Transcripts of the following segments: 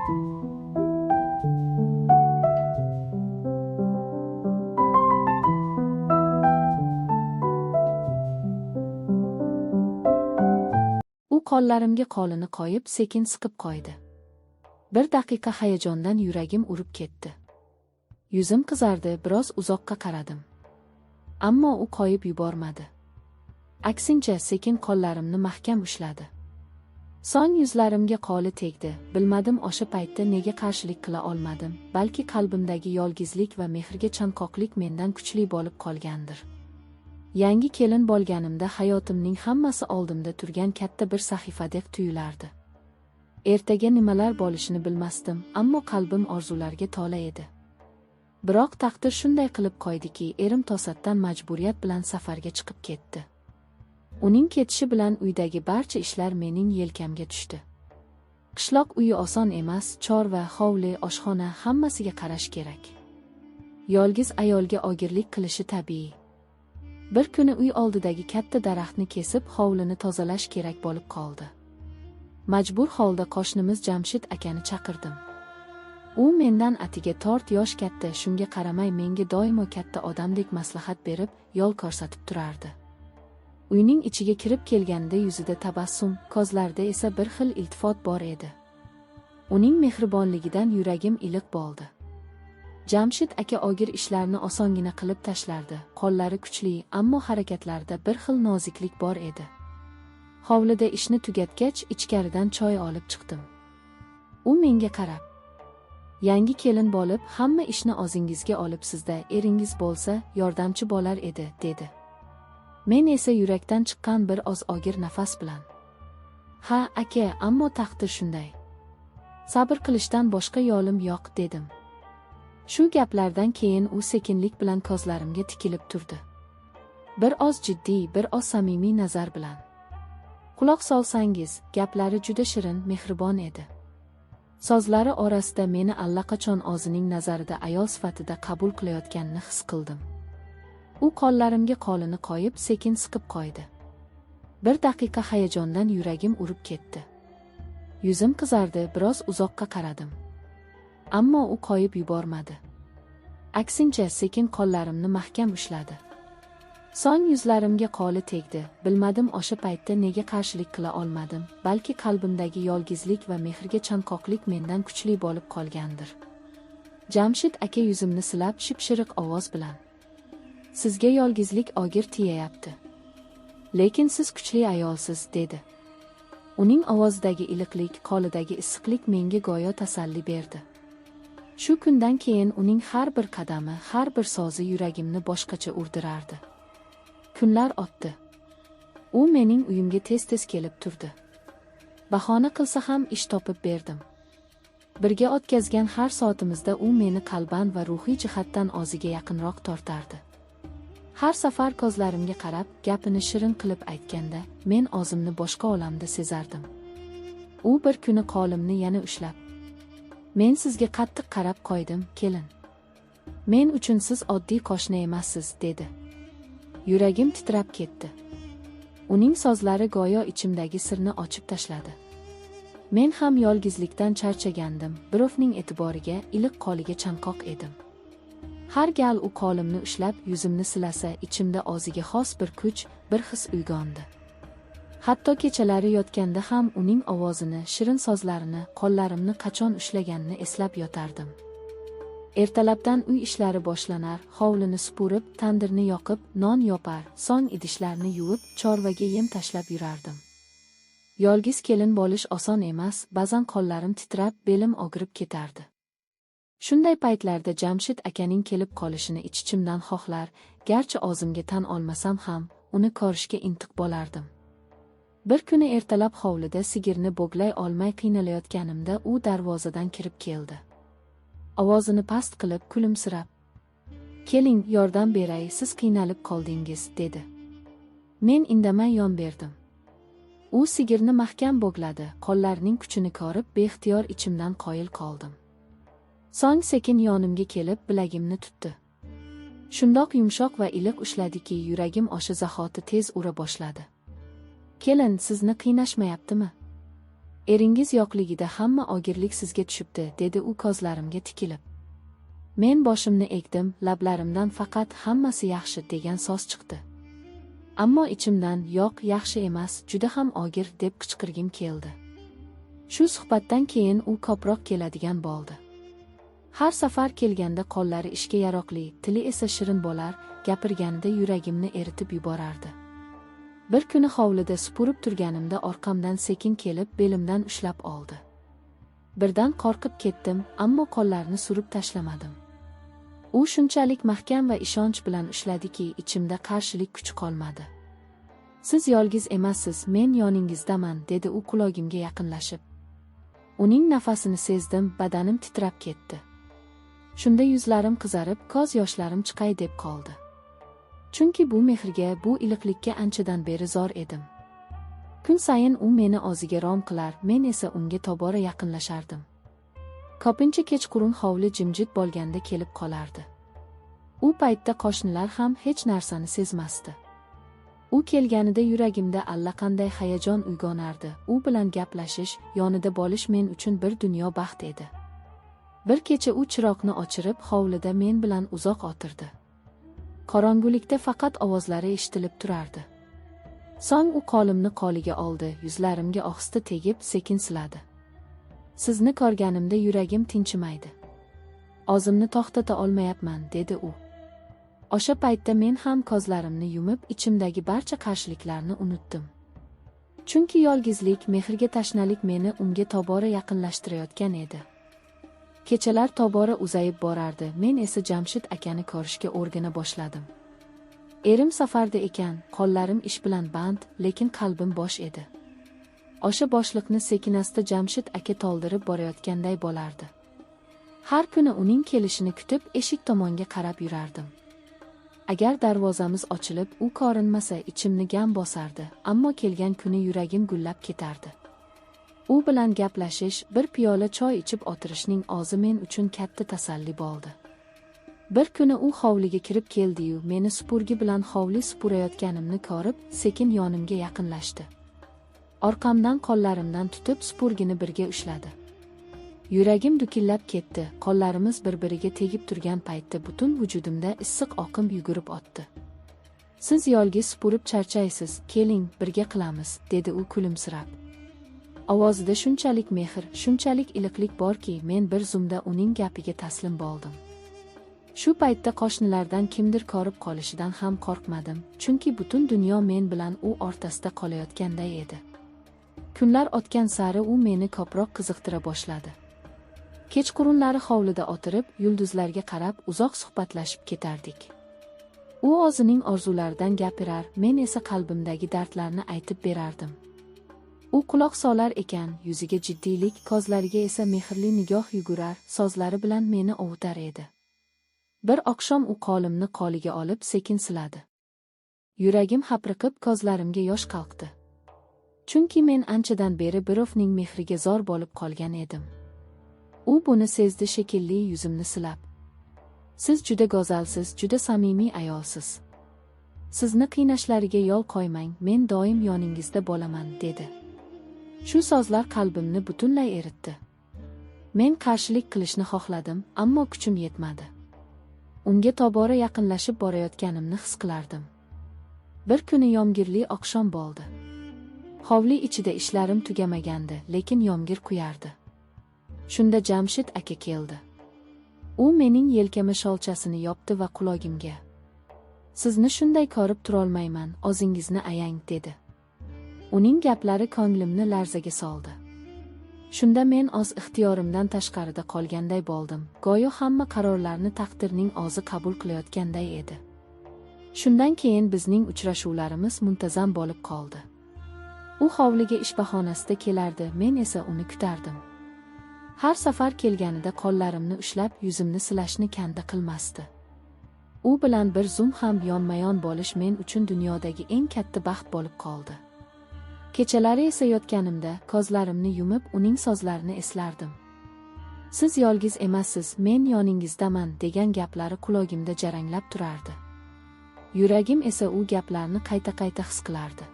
U qo'llarimga qo'lini qo'yib, sekin siqib qo'ydi. Bir daqiqa hayajondan yuragim urib ketdi. Yuzim qizardi, biroz uzoqqa qaradim. Ammo u qo'yib yubormadi. Aksincha, sekin qo'llarimni mahkam ushladi. So'ng yuzlarimga qo'li tegdi. Bilmadim, o'sha paytda nega qarshilik qila olmadim. Balki qalbimdagi yolgizlik va mehrga chanqoqlik mendan kuchli bo'lib qolgandir. Yangi kelin bo'lganimda hayotimning hammasi oldimda turgan katta bir sahifadek tuyulardi. Ertaga nimalar bo'lishini bilmasdim, ammo qalbim orzularga to'la edi. Biroq taqdir shunday qilib qo'ydiki, erim to'satdan majburiyat bilan safarga chiqib ketdi. Uning ketishi bilan uydagi barcha ishlar mening yelkamga tushdi. Qishloq uyi oson emas, chorva, hovli, oshxona hammasiga qarash kerak. Yolg'iz ayolga og'irlik qilishi tabiiy. Bir kuni uy oldidagi katta daraxtni kesib, hovlini tozalash kerak bo'lib qoldi. Majbur holda qo'shnimiz Jamshid akani chaqirdim. U mendan atiga 4 yosh katta, shunga qaramay menga doimo katta odamdek maslahat berib, yo'l ko'rsatib turardi. Uyning ichiga kirib kelganda yuzida tabassum, ko'zlarida esa bir xil iltifot bor edi. Uning mehribonligidan yuragim iliq bo'ldi. Jamshid aka og'ir ishlarni osongina qilib tashlardi. Qo'llari kuchli, ammo harakatlarida bir xil noziklik bor edi. Hovlida ishni tugatgach, ichkaridan choy olib chiqdim. U menga qarab, "Yangi kelin bo'lib, hamma ishni o'zingizga olibsizda, eringiz bo'lsa, yordamchi bo'lar edi", dedi. Men esa yurakdan chiqqan bir oz og'ir nafas bilan, "Ha, aka, ammo taqdir shunday. Sabr qilishdan boshqa yo'lim yo'q", dedim. Shu gaplardan keyin u sekinlik bilan ko'zlarimga tikilib turdi. Bir oz jiddiy, bir oz samimiy nazar bilan. Quloq solsangiz, gaplari juda shirin, mehribon edi. So'zlari orasida meni allaqachon o'zining nazarida ayol sifatida qabul qilayotganini his qildim. U qo'llarimga qo'lini qo'yib, sekin siqib qo'ydi. Bir daqiqa hayajondan yuragim urib ketdi. Yuzim qizardi, biroz uzoqqa qaradim. Ammo u qo'yib yubormadi. Aksincha, sekin qo'llarimni mahkam ushladi. So'ng yuzlarimga qo'li tegdi. Bilmadim, o'sha paytda nega qarshilik qila olmadim. Balki qalbimdagi yolg'izlik va mehrga chanqoqlik mendan kuchli bo'lib qolgandir. Jamshid aka yuzimni silab, shipshiriq ovoz bilan, "Sizga yolg'izlik og'ir tiyayapti. Lekin siz kuchli ayolsiz", dedi. Uning ovozidagi iliqlik, qo'lidagi issiqlik menga go'yo tasalli berdi. Shu kundan keyin uning har bir qadami, har bir so'zi yuragimni boshqacha urdirardi. Kunlar o'tdi. U mening uyimga tez-tez kelib turdi. Bahona qilsa ham ish topib berdim. Birga o'tkazgan har soatimizda u meni qalban va ruhiy jihatdan o'ziga yaqinroq tortardi. Har safar ko'zlarimga qarab, gapini shirin qilib aytganda, men o'zimni boshqa olamda sezardim. U bir kuni qo'limni yana ushlab, "Men sizga qattiq qarab qo'ydim, kelin. Men uchun siz oddiy qo'shni emassiz", dedi. Yuragim titrab ketdi. Uning so'zlari go'yo ichimdagi sirni ochib tashladi. Men ham yolg'izlikdan charchagandim, birovning e'tiboriga, iliq qo'liga chanqoq edim. Har gal u qo'limni ushlab, yuzimni silasa, ichimda o'ziga xos bir kuch, bir his uyg'ondi. Hatto kechalari yotganda ham uning ovozini, shirin so'zlarini, qo'llarimni qachon ushlaganini eslab yotardim. Ertalabdan uy ishlari boshlanar, hovlini supurib, tandirni yoqib, non yopar, so'ng idishlarni yuvib, chorvaga yem tashlab yurardim. Yolg'iz kelin bo'lish oson emas, ba'zan qo'llarim titrab, belim og'rib ketardi. Shunday paytlarda Jamshid akaning kelib qolishini ich-ichimdan xohlar, garchi o'zimga tan olmasam ham, uni ko'rishga intiq bo'lardim. Bir kuni ertalab hovlida sigirni bo'glay olmay qiynalayotganimda u darvozadan kirib keldi. Ovozini past qilib, kulimsirab, "Keling, yordam beray, siz qiynalib qoldingiz", dedi. Men indamay yon berdim. U sigirni mahkam bo'gladi, qo'llarining kuchini ko'rib, beixtiyor ichimdan qoyil qoldim. So'ng sekin yonimga kelib, bilagimni tutdi. Shundoq yumshoq va iliq ushladiki, yuragim o'sha zahoti tez ura boshladi. "Kelin, sizni qiynashmayaptimi? Eringiz yo'qligida hamma og'irlik sizga tushibdi, dedi u ko'zlarimga tikilib. Men boshimni egdim, lablarimdan faqat hammasi yaxshi degan so'z chiqdi. Ammo ichimdan yo'q, yaxshi emas, juda ham og'ir deb qichqirgim keldi. Shu suhbatdan keyin u ko'proq keladigan bo'ldi. Har safar kelganda qo'llari ishga yaroqli, tili esa shirin bo'lar, gapirganida yuragimni eritib yuborardi. Bir kuni hovlida supurib turganimda orqamdan sekin kelib belimdan ushlab oldi. Birdan qo'rqib ketdim, ammo qo'llarini surib tashlamadim. U shunchalik mahkam va ishonch bilan ushladiki, ichimda qarshilik kuchi qolmadi. Siz yolg'iz emassiz, men yoningizdaman, dedi u qulog'imga yaqinlashib. Uning nafasini sezdim, badanim titrab ketdi. Shunda yuzlarim qizarib, ko'z yoshlarim chiqay deb qoldi. Chunki bu mehrga, bu iliqlikka anchadan beri zor edim. Kun sayin u meni o'ziga rom qilar, men esa unga tobora yaqinlashardim. Ko'pincha kechqurun hovli jimjit bo'lganda kelib qolardi. U paytda qo'shnilar ham hech narsani sezmasdi. U kelganida yuragimda allaqanday hayajon uyg'onardi. U bilan gaplashish, yonida bo'lish men uchun bir dunyo baxt edi. Bir kecha u chiroqni o'chirib, hovlida men bilan uzoq o'tirdi. Qorong'ulikda faqat ovozlari eshitilib turardi. So'ng u qo'limni qo'liga oldi, yuzlarimga ohista tegib, sekin siladi. Sizni ko'rganimda yuragim tinchimaydi. O'zimni to'xtata olmayapman, dedi u. O'sha paytda men ham ko'zlarimni yumib, ichimdagi barcha qarshiliklarni unutdim. Chunki yolg'izlik, mehrga tashnalik meni unga tobora yaqinlashtirayotgan edi. Kechalar tobora uzayib borardi, men esa Jamshid akani ko'rishga o'rgana boshladim. Erim safarda ekan, qo'llarim ish bilan band, lekin qalbim bo'sh edi. O'sha bo'shliqni sekinasta Jamshid aka to'ldirib borayotganday bo'lardi. Har kuni uning kelishini kutib, eshik tomonga qarab yurardim. Agar darvozamiz ochilib, u ko'rinmasa, ichimni g'am bosardi, ammo kelgan kuni yuragim gullab ketardi. U bilan gaplashish, bir piyola choy ichib o'tirishning o'zi men uchun katta tasalli bo'ldi. Bir kuni u hovliga kirib keldi-yu, meni supurgi bilan hovli supurayotganimni ko'rib, sekin yonimga yaqinlashdi. Orqamdan qo'llarimdan tutib, supurgini birga ushladi. Yuragim dukillab ketdi, qo'llarimiz bir-biriga tegib turgan paytda butun vujudimda issiq oqim yugurib o'tdi. Siz yolg'iz supurib charchaysiz, keling, birga qilamiz, dedi u kulimsirab. Ovozida shunchalik mehr, shunchalik iliqlik borki, men bir zumda uning gapiga taslim bo'ldim. Shu paytda qo'shnilardan kimdir ko'rib qolishidan ham qo'rqmadim, chunki butun dunyo men bilan u o'rtasida qolayotganday edi. Kunlar o'tgan sari u meni ko'proq qiziqtira boshladi. Kechqurunlari hovlida o'tirib, yulduzlarga qarab uzoq suhbatlashib ketardik. U o'zining orzularidan gapirar, men esa qalbimdagi dardlarni aytib berardim. U quloq solar ekan, yuziga jiddiylik, ko'zlariga esa mehrli nigoh yugurar, so'zlari bilan meni ovutar edi. Bir oqshom u qo'limni qo'liga olib sekin siladi. Yuragim hapriqib, ko'zlarimga yosh qalqdi. Chunki men anchadan beri birovning mehriga zor bo'lib qolgan edim. U buni sezdi shekilli, yuzimni silab. Siz juda go'zalsiz, juda samimiy ayolsiz. Sizni qiynashlariga yo'l qo'ymang, men doim yoningizda bo'laman, dedi. Shu so'zlar qalbimni butunlay eritdi. Men qarshilik qilishni xohladim, ammo kuchim yetmadi. Unga tobora yaqinlashib borayotganimni his qilardim. Bir kuni yomg'irli oqshom bo'ldi. Hovli ichida ishlarim tugamagandi, lekin yomg'ir quyardi. Shunda Jamshid aka keldi. U mening yelkama sholchasini yopdi va qulog'imga: "Sizni shunday ko'rib turolmayman, o'zingizni ayang", dedi. Uning gaplari ko'nglimni larzaga soldi. Shunda men o'z ixtiyorimdan tashqarida qolganday bo'ldim. Go'yo hamma qarorlarni taqdirning o'zi qabul qilayotganday edi. Shundan keyin bizning uchrashuvlarimiz muntazam bo'lib qoldi. U hovliga ish bahonasida kelardi, men esa uni kutardim. Har safar kelganida qo'llarimni ushlab, yuzimni silashni kanda qilmasdi. U bilan bir zum ham yonma-yon bo'lish men uchun dunyodagi eng katta baxt bo'lib qoldi. Kechalari esa yotganimda ko'zlarimni yumib, uning so'zlarini eslardim. Siz yolg'iz emassiz, men yoningizdaman degan gaplari qulog'imda jaranglab turardi. Yuragim esa u gaplarni qayta-qayta his qilardi.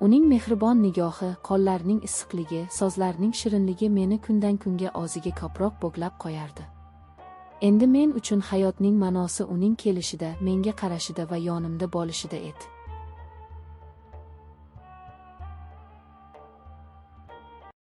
Uning mehribon nigohi, qo'llarining issiqligi, so'zlarining shirinligi meni kundan kunga o'ziga ko'proq bog'lab qo'yardi. Endi men uchun hayotning ma'nosi uning kelishida, menga qarashida va yonimda bo'lishida edi.